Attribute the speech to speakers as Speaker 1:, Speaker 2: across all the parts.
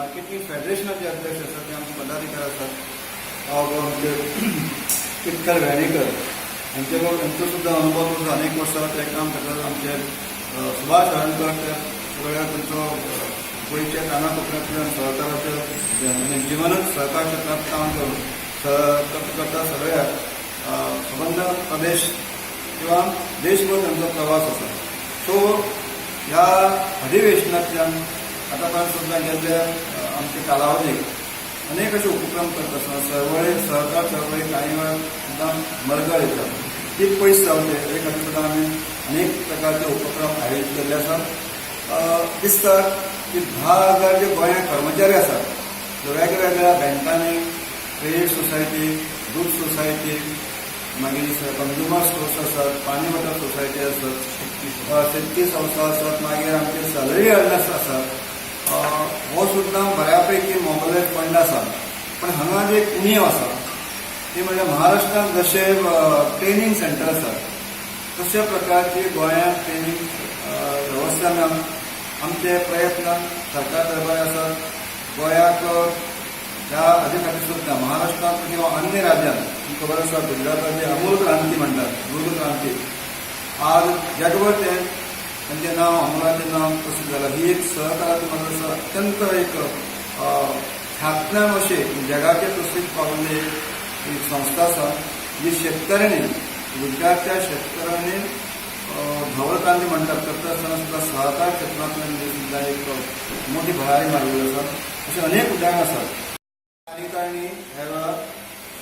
Speaker 1: Marketing फेडरेशनाचे अध्यक्ष आसात, ते आमचे पदाधिकारी आसात. आमचे विठ्ठल वेर्णेकर यांचे यांचो सुद्दां अनुभव आसा, अनेक वर्सां ते काम करतात. आमचे सुभाष हळर्णकर, ते सगळ्या तांचो गोंयच्या कानाकोपऱ्यांतल्यान सहकाराचे आनी जिवनच सहकार क्षेत्रांत काम करून करता. सगळ्या संबंद प्रदेश किंवा देशभर तांचो प्रवास आसा. सो ह्या अधिवेशनांतल्यान आतां पर्यंत सुद्दां गेल्ल्या आमच्या कालावधीक अनेक अशे उपक्रम करत आसतना चळवळी, सहकार चळवळी कांय वेळार सुद्दां मरगळ येता, ती पयस जावचे हे खातीर सुद्दां आमी अनेक प्रकारचे उपक्रम आयोजीत केल्ले आसात. दिसता की 10,000 जे गोंयांत कर्मचारी आसात, जे वेगवेगळ्या बँकांनी, क्रेडीट सोसायटी, दूद सोसायटी, मागीर कंज्युमर स्टोर्स आसात, पाणी वॉटर सोसायटी आसात, शेतकी संस्था आसात, मागीर आमचे सॅलरी अर्नर्स आसात, हो सुद्दां बऱ्या पैकी मोबलायज फंड आसा. पण हांगा जे एक उणीव आसा ती म्हणजे महाराष्ट्रांत जशे ट्रेनिंग सेंटर आसात, तशा प्रकारची गोंयांत ट्रेनिंग वेवस्था ना. आमचे प्रयत्न सरकार दरबारी आसात. गोंयाक ह्या हाजे खातीर सुद्दां महाराष्ट्रांत किंवा अन्य राज्यांत, तुमकां खबर आसा, गुजराताची अमूल क्रांती म्हणटात, दूद क्रांती, आज जगभर ते तांचें नांव, अमुलाचें नांव प्रसिद्ध जालां. ही एक सहकाराची म्हाका दिसता अत्यंत एक ख्यातनाम अशी जगाचे प्रसिद्ध पावल्ली एक संस्था आसा, जी शेतकऱ्यांनी, गुजरातच्या शेतकऱ्यांनी धवळ क्रांती म्हणटात, करता आसतना सुद्दां सहकार क्षेत्रांतल्यान सुद्दां एक मोठी भरारी मारलेली आसा. अशे अनेक उदाहरणां आसात. कार्यकारिणी ह्या वेळार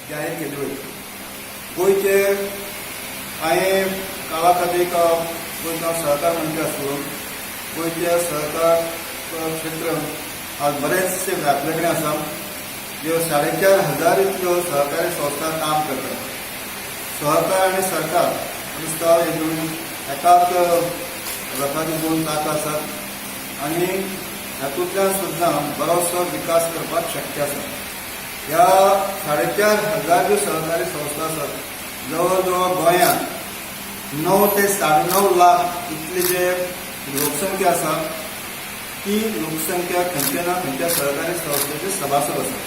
Speaker 1: जाहीर केली वयता. गोंयचे कांय काळा खातीर गोंयचो सहकार मंत्री आसलो. गोंयचे सहकार क्षेत्र आज बरेचशे व्यापले कडेन आसा, ज्यो 4500 इतल्यो सहकारी संस्था काम करतात. सहकार आनी सरकार दिसता हे दोन एकाच रथाची दोन चाकां आसात आनी हातूंतल्यान सुद्दां बरोसो विकास करपाक शक्य आसा. ह्या 4500 ज्यो सहकारी संस्था आसात, जवळ जवळ गोंयांत 9 ते 9.5 लाख इतली जे लोकसंख्या आसा, ती लोकसंख्या खंयच्या ना खंयच्या सहकारी संस्थेचे सभासद आसा.